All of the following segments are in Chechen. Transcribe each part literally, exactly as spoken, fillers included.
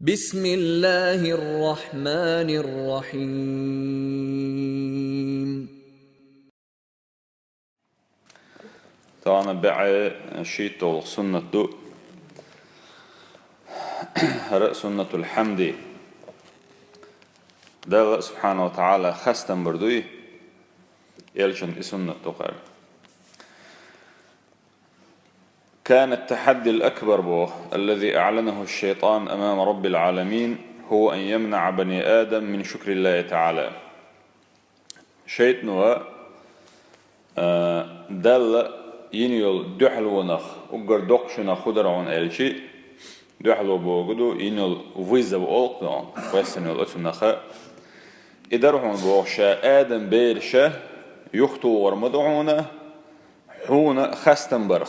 بسم الله الرحمن الرحيم. Тахана бегӀе шийтталгӀа суннат ду. ХӀара суннатул хьамди. Далла субхьанаху ва тагӀала хастам бар дуй, элчан и суннат ду кхар. كان التحدي الأكبر, боху, الذي أعلنه الشيطان أمام رب العالمين هو أن يمنع بني آدم من شكر الله تعالى. ШайтӀано, а, Далла йина йолу дуьхьалонах, уггар доккхачунах хӀун дара хьуна аьлча, дуьхьало бохург ду, йина йолу вызов олу-кх хьуна, вайсана йолу оцунах. И дара хьуна боху, ша Адам бераша юхатухур ма ду хьуна, хьуна хастам барх.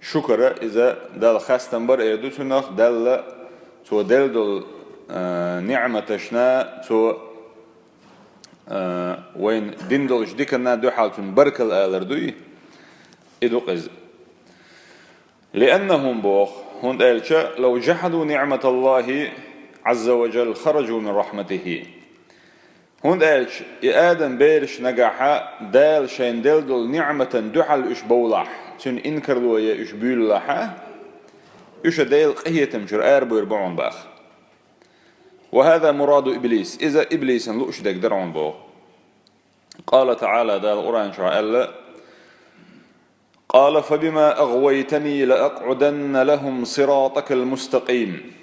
Шукра, иза Далла хастам бар эр ду цунах, Далла цо делла долу, а, ниӀматашна, цо, а, вайна дина долчу диканна дуьхьал цунна баркалла алар дуй, и ду-кх иза. لأنهم, боху, хӀунда аьлча, لو جحدوا نعمة الله عز وجل خرجوا من رحمته. ХӀунда аьлча и Адам бераш нагахьа Дала шайна делла долу ниӀматан дуьхьал уьш бовлахь, цуьнан инкарло ян уьш буьйлалахьа, уьш а Делан къинхетам чуьра арабуьйлур бу хьуна боху. وهذا مراد إبليس, иза иблисан лууш дерг дара хьуна боху. قال تعالى, Дала Къуръан чохь аьлла: قال فبما أغويتني لأقعدن لهم صراطك المستقيم.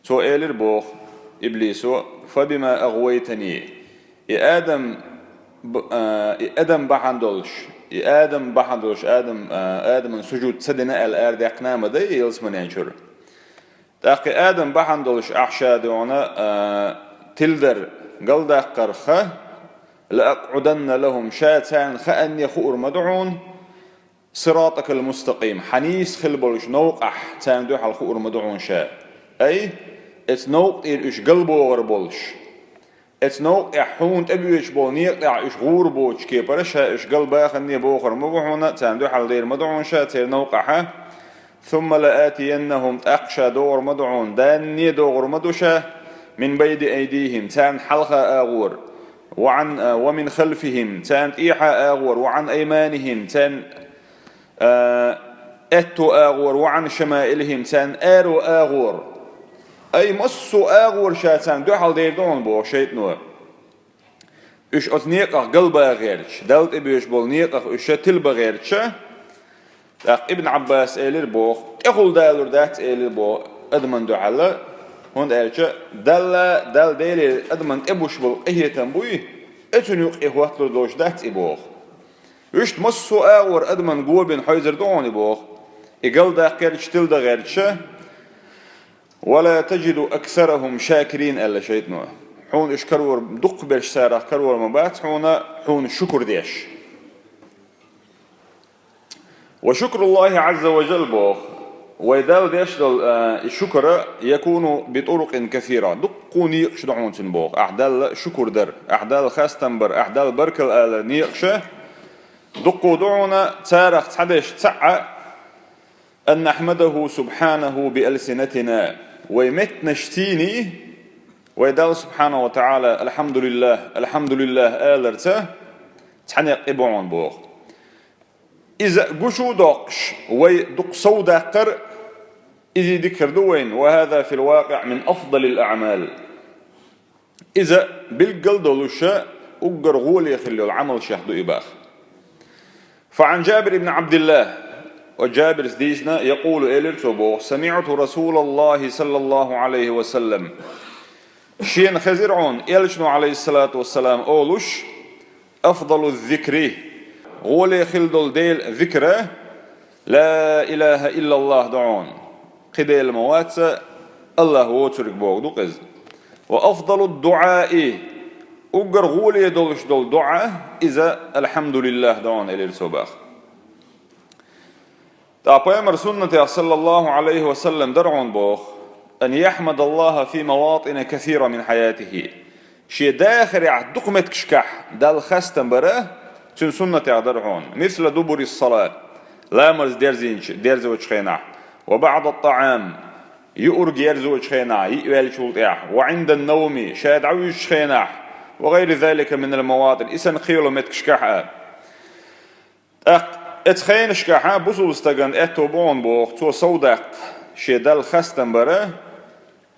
Цо элира боху, иблисо: فبما أغويتني. И Адам б-, а, и Адам бахьана долуш, и Адам бахьана долуш, Адам, а, Адаман сужуд ца дина аьлла арадаьккхина ма дай ялсаманен чуьра. ТӀаккха и Адам бахьана долуш ахь ша дуьхьана, а, тиладар галдаккхарха, لأقعدن لهم, ша царна хаанне хуур ма ду хьуна, صراطك المستقيم, хьан нийса хила болчу новкъахь царна дуьхьал хуур ма ду хьуна ша. Ай, эцу новкъа тӀера уьш галбогӀур болуш, эцу новкъехь хьуна тӀебоьдуш болу некъа тӀехь уьш гӀур боцучу кепара ша уьш галбаханне бохур ма бу хьуна, царна дуьхьал дер ма ду хьуна ша церан новкъахьа. ثم لآتينهم, тӀаккха ша догӀур ма ду хьуна, данне догӀур ма ду ша, من بين أيديهم, царна хьалха агӀор, وعن, а, ومن خلفهم, царна тӀехьа агӀор, وعن أيمانهم, царна, а, аьтту агӀор, وعن شمائلهم, царна аьрру агӀор. Ай, массо а агӀор ша царна дуьхьал дер ду хьуна боху шайтӀано. Уьш оцу некъах галбан гӀерташ, Далла тӀебоьдуш болу некъах уьш ша тилбан гӀерташ, тӀаккха Ибн Ӏаббас элира боху, тӀехула далур дац элира боху адаман дуьхьал, хӀунда аьлча Далла, Далла Делера адаман тӀебуш болу къинхетам буй, оцунна юкъе хӀотталур долуш дац и боху. Вуьшта массо а агӀор адаман го бина хьевзар ду хьуна и боху, и галдаккха гӀерташ, тиладан гӀерташ. ولا تجد أكثرهم شاكرين, аьлла шайтӀано. Хьуна уьш карор, дукхахберш царах карор ма бац хьуна, хьуна шукр деш. وشكر الله عز وجل, боху, вай Далла деш долу, а, и шукр يكون بطرق كثيرة. Дуккха некъаш ду хьуна цуьнан боху. Ахь Далла шукр дар, ахь Далла хастам бар, ахь Далла баркалла алар некъаш дуккха ду хьуна, царах цхьадерш цхьаъ أن نحمده سبحانه بألسنتنا. Вай меттанаш цийний, вай Далла субхьанаху ва тагӀала «Алхьамдулиллах, алхьамдулиллах» аларца цхьа некъ и бу хьуна боху. Иза гучу а доккхуш, вай дукха сов даккхар, иза дика хир ду вайна, وهذا في الواقع من أفضل الأعمال. Иза билггал долуш уггар гӀоле хилла йолу Ӏамалшех ду и боху. فعن جابر بن عبد الله, ва Джабирс дийцина, يقول, элира цо боху: سمعت رسول الله صلى الله عليه وسلم. Шена хезира хьуна Элчано, عليه الصلاة والسلام, олуш: أفضل الذكر, гӀоле хилла долу Делан зикр, لا إله إلا الله ду хьуна. Кхин Дела ма вац, АллахӀ воцург боху ду-кх иза. وأفضل الدعاء, уггар гӀоле долуш долу дуӀа, иза «Алхьамдулиллах» ду хьуна, элира цо боху. ТӀаккха Пайхамаран суннатех, صلى الله عليه وسلم, дара хьуна боху: أن يحمد الله في مواطن كثيرة من حياته. Шен дахарехь дукха меттигашкахь Далла хастам бар цуьнан суннатех дара хьуна. مثل دبر الصلاة, ламаз дерзийначу, дерзочу хенахь, وبعد الطعام, юург ерзочу хенахь, йиъ ваьллачул тӀаьхьа, وعند النوم, ша дӀавуьжучу хенахь, وغير ذلك من المواطن, и санна кхин йолу меттигашкахь а. ТӀаккха оцу хенашкахь бусулба стагана аьтто бу хьуна боху, цо совдаккха шен Далла хастам бара,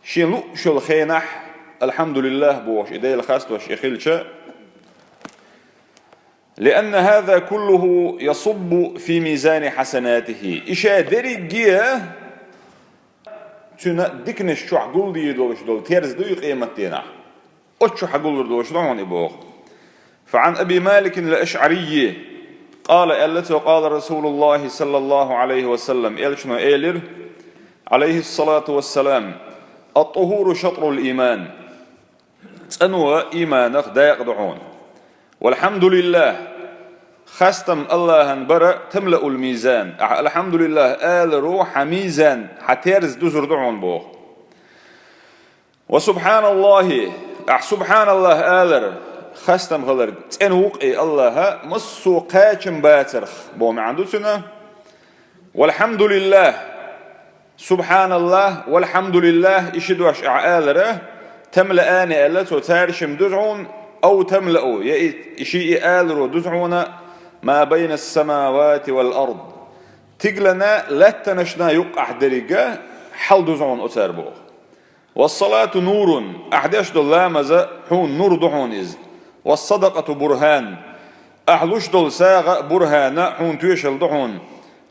шен лууш йолу хенахь, «Алхьамдулиллах», бохуш, и Дела хастош и хилча, «لأن هذا كله يصب في ميزان حسناته». И ша дерриге цуьнан диканаш чохь гулдийр долуш долу терза дуй къематдийнахь? Оцу чу хьагуллур долуш ду хьуна и боху. فعن أبي مالك الأشعري قال, аьлла цо, قال رسول الله صلى الله عليه وسلم, элчано элира, عليه الصلاة والسلام: «الطهور شطر الإيمان». ЦӀано иманах дакъа ду хьуна. «والحمد لله», хастам Аллахьан бара, «تملأ الميزان», ахьа «Алхьамдулиллах» аларо хьан мизан, хьан терза дузур ду хьуна боху. «وسبحان الله», ахьа «Субхьаналлах» алар, хастам хилар цӀена ву-кх и Аллахьа, массо а кхачам бацарх, боху маьӀна ду цуьнан. «والحمد لله», «Субхьаналлах», «والحمد لله», и ши дош ахьа алара, «تملأان», аьлла цо, цара шимма дузу хьуна, «أو تملأ», я и, и ши и аларо дузу хьуна, «ما بين السماوات والأرض», стиглана, лаьттанашна юккъахь деррига хьал дузу хьуна оцара боху. «والصلاة نور», ахьа деш долу ламаза хьуна нур ду хьуна иза. «والصدقة برهان», ахьа луш долу сагӀа а бурхана, хьуна тоьшалла ду хьуна.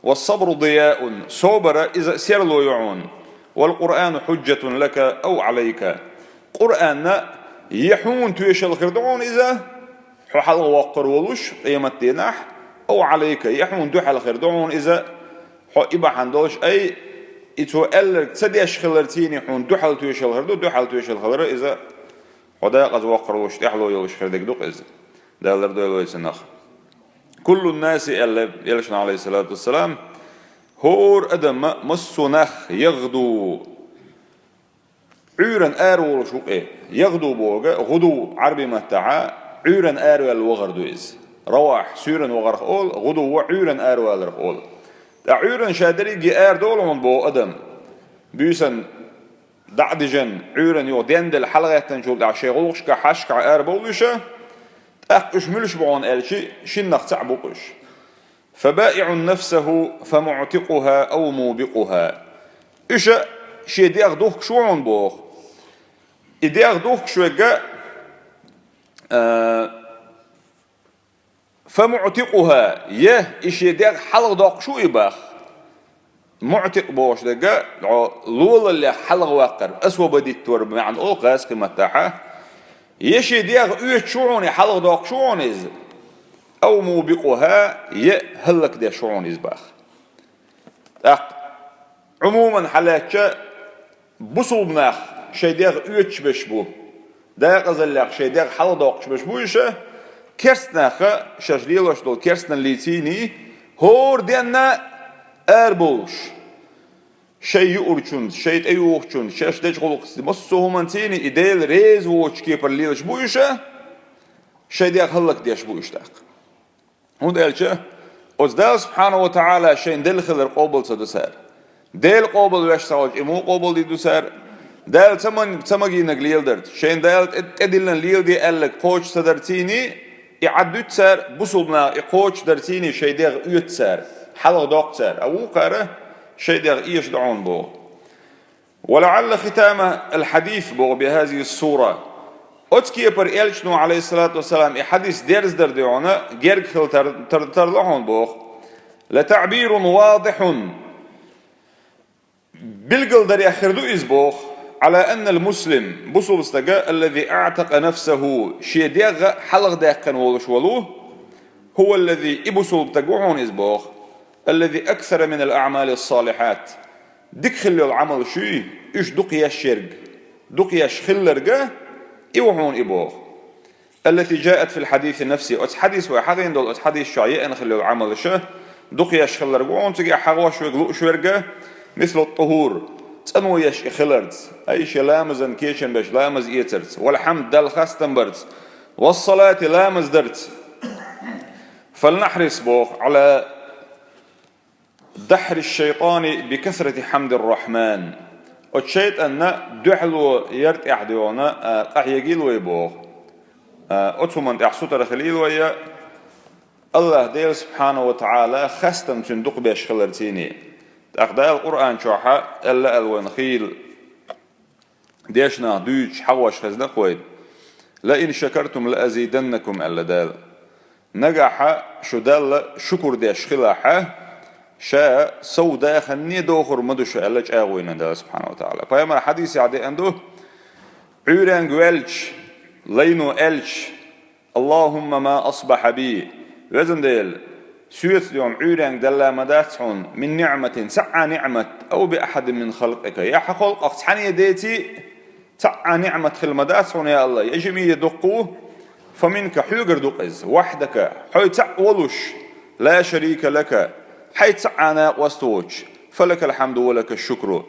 «والصبر ضياء», собар а иза серло ю хьуна. «والقرآن حجة لك أو عليك». Къуръан а я хьуна тоьшалла хир ду хьуна иза, хьо хьалха воккхур волуш къематдийнахь, «أو عليك», я хьуна дуьхьал хир ду хьуна иза, хьо и бахьана долуш, ай, и цо аьлларг ца деш хиларций хьуна дуьхьал тоьшалла хир ду, дуьхьал тоьшалла хилар а иза, хьо декъаза воккхур волуш, тӀаьхьало йолуш хир дерг ду-кх иза. Дала лардойла вай цунах. «كل الناس», аьлла элчано, Ӏалайхиссалату вассалам, хӀора адам, массо а нах, «يغدو», Ӏуьйранна араволуш ву-кх и. «يغدو» бохург, «гӀуду» Ӏарби маттахь Ӏуьйранна араваьлла вахар ду иза. Равахь, суьйранна вахарх олу, «гӀуду» Ӏуьйранна араваларх олу. Ткъа Ӏуьйранна ша дерриге арадолу хьуна боху адам, буьйсанна дӀа а дижина, Ӏуьйранна юха денделла хьалагӀеттанчул тӀаьхьа шайн гӀуллакхашкахь, хьашташкахь арабовлуш, тӀаккха уьш муьлш бу хьуна аьлча, шиннах цхьаъ бу-кх уьш. «فبائع نفسه فمعتقها أو موبقها». Уьш шен дегӀ духкуш ву хьуна боху. И дегӀ духкуш верг, а, «فمعتقها», я и шен дегӀ хьалхадоккхуш ву и боху. «معتق» бохуш дерг, хьо лолаллех хьалхаваккхар, освободить вар маьӀна олу гӀазкхийн маттахь. Я шен дегӀ оьцуш ву хьуна, хьалхадоккхуш ву хьуна иза. «أو موبقها», я хӀаллакдеш ву хьуна иза боху. ТӀаккха, Ӏумуман хьалаьцча, бусулба нах шайн дегӀ оьцуш берш бу. Декъазаллех шайн дегӀ хьалхадоккхуш берш бу уьш, керста нах а, шаьш лелош долу керстаналлийций, хӀора денна арабовлуш, шайн юурчунца, шайн тӀеюхучунца, шаьш дечу гӀуллакхца, массо а хӀуманций и Дела реза воцучу кепара лелаш бу уьш, шайн дегӀ хӀаллакдеш бу уьш тӀаккха. ХӀунда аьлча оцу Дала субхьанаху ва тагӀала шайна делла хилар къобал ца до цара. Дела къобалвеш ца волчу и муха къобалдийр ду цара? Дала ца ман-, ца магийнарг леладарца, шайна Дала тӀе-, тӀедиллина леладе аьлларг кхочуш ца дарций, и Ӏад дуьту цара, бусулба наха и кхочуш дарций шайн дегӀ оьцу цара, хьалхадоккху цара. А вукхара шайн дегӀ эша ду хьуна боху. «ولعل ختام الحديث», боху, «بهذه السورة». Оцу кепара элчано, Ӏалайхиссалату вассалам, и хьадис дерзадар де хьуна герга хила тар-, тар-, тарло хьуна боху. «لتعبير واضح». Билгалдарех хир ду иза боху. «على أن المسلم», бусулба стага, «الذي أعتق نفسه», шен дегӀ хьалхадаьккхина волуш волу, «هو الذي», и бусулба стаг ву хьуна иза боху, «الذي أكثر من الأعمال الصالحات». Дика хилла йолу Ӏамалш юй, уьш дукха еш ерг, дукха еш хилларг, и ву хьуна и боху. «التي جاءت في الحديث نفسه». Оцу хьадис вай хьахийна долу, оцу хьадис чохь еана хилла йолу Ӏамалш, дукха еш хилларг ву хьуна цигахь хьахош верг, лууш верг, «مثل الطهور», цӀано еш и хиларца, ай шен ламазан кечам беш ламаз эцарца, «والحمد», Далла хастам барца, «والصلاة», ламаз дарца. «فلنحرص», боху, «على دحر الشيطان بكثرة حمد الرحمن». Оцу шайтӀанна дуьхьало яр тӀехь доьгӀна, а, къахьегийла вай боху. А, оцу хӀуманна тӀехь сутара хилийла вай, Аллаха Дела субхьанаху ва таӀала хастам цуьнан дукха беш хилар цӀийне. ТӀаккха Дала Къуръан чохьа аьлла аьлла вайна хийла дешнах дуьйцуш хьагӀош хезна кхойда. «Ла ин шакартум ла азиданнакум», аьлла Дала. Нагахьа шу Далла шукур деш хилахьа, ша сов даханне дохур ма ду шу аьлла чӀагӀвина Дала субхьанаху ва таӀала. Пайхамар хьадисехь деана ду, Ӏуьйренга ваьлча, лайно аьлча, «Аллахумма ма асбаха би», везан Дела, соьца дегӀам Ӏуьйренга делла ма дац хьуна, «мин ниӀматин», цхьа а ниӀмат, «ау би ахьадин мин халкъика», я хьан халкъах цхьаьна деций, цхьа а ниӀмат хила ма дац хьуна, я Алла, я жима, я дуккха ву, «фа минка», хьоьгара ду-кх иза, «вахьдака», хьо цхьаъ волуш, «ла шарика лака», хьайца цхьа а накъост воцуш, «фа лакал хьамду ва лака шукру».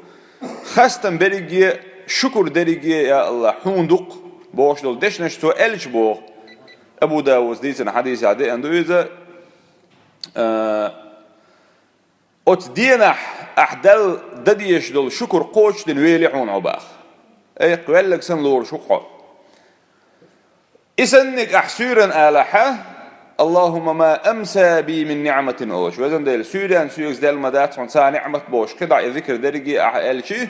Хастам берриге, шукур дерриге, я Алла, хьуна ду-кх, бохуш долу дешнаш цо аьлча боху. Абу Давуда дийцина хьадисехь деана ду иза, а, оцу денахь ахь Далла дан дезаш долу шукур кхочушдина вели хьуна хьо баха. Айкх, веллаг санна лоруш ву хьо. И санниг ахь суьйранна алахьа, «Аллахумма ма амса би мин ниӀматин», олуш, везан Дела, суьйранна соьга делла ма дац хьуна цхьа а ниӀмат бохуш, кхидӀа и зикр дерриге ахь аьлчи,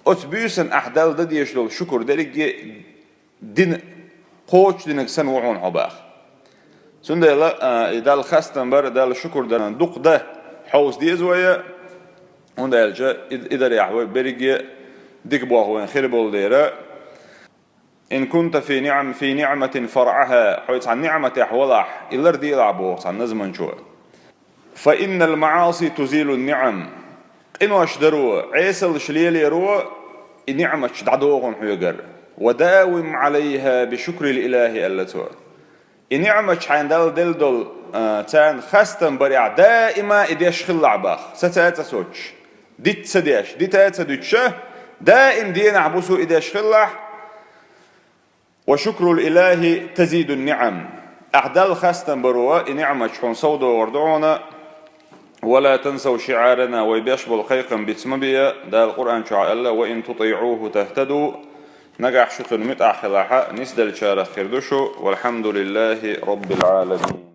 оцу буьйсанна ахь Далла дан дезаш долу шукур дерриге дина кхочушдинарг санна ву хьуна хьо баха. Цундела, а, и Далла хастам бар, Далла шукур дан дукха дан хьовса деза вай, хӀунда аьлча и, и дарехь вай берриге дика боху вайн хир болу дера. «Ин кунта фи ниӀам-, фи ниӀматин фаръаха», хьо цхьана ниӀматехь валахь, и ларделахь боху цхьана назманчо. «Фа иннал маӀаси тузилун ниӀам». Къинош даро, Ӏесаллаш леларо и ниӀматаш дӀадогӀу хьоьгара. «Ва давим Ӏалайха би шукрил илахи», аьлла цо. И ниӀматаш хьайна Далла делла долу, а, царна хастам барехь даима и деш хилалахь баха, саца а ца соцуш. Диц ца деш, дита а ца дуьтуша, даим денахь, бусу и деш хилалахь. «Ва шукрул илахи тазидун ниӀам». Ахь Далла хастам баро и ниӀматаш хьуна сов догӀур ду хьуна. «Ва ла тансав шиӀарана», вай беш болу кхайкхам биц ма бе, Дала Къуръан чохь аьлла: «Ва ин тутиӀуху тахтаду». Нагахь шу цунна муьтӀахь хилахьа, нисделлачарах хир ду шу. «Валхьамдулиллахи роббил Ӏаламин».